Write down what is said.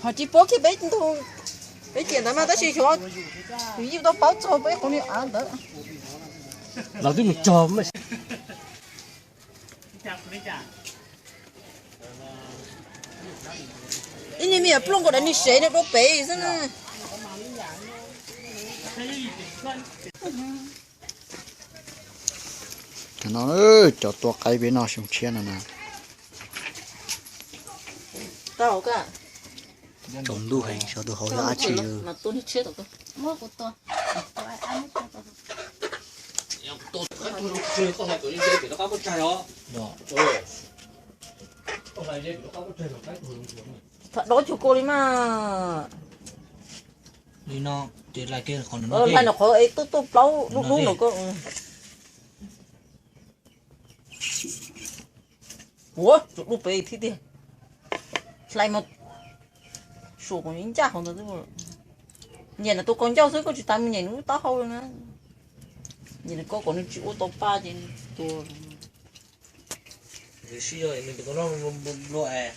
Ho tsis paub kiag peb ntug, peb ciam ntawd mas tab sis xyov, yus yeej tau paub txog peb qhov niag av ntawd. Los twb mus txog mas. Ib niag me nyuam plooj nkaus daim niag sev no rau pem xwb na. Cov no, cov tua qaib peb noj xyoo tshiab no na. Tsaus ntuj heev, xyov tus hauv yog dab tsi. Dob cuag kua li mas. Li no, ces lais kiag qhov no, lais no qhov es tuaj tuaj plaub dub dub no ko. Ua, tsum dub pem thiab tiag. Hlais mas suam kom ncaj qhov ntawd xwb. Nyiam nws tus kaus ncauj xwb, koj tsis tas mus nyiam nws lub taub hau li na. Nyiam nws ko kom nws tsis ua tau pa ces nws tua. Nws sib yog nws tus kaus noj nplua es.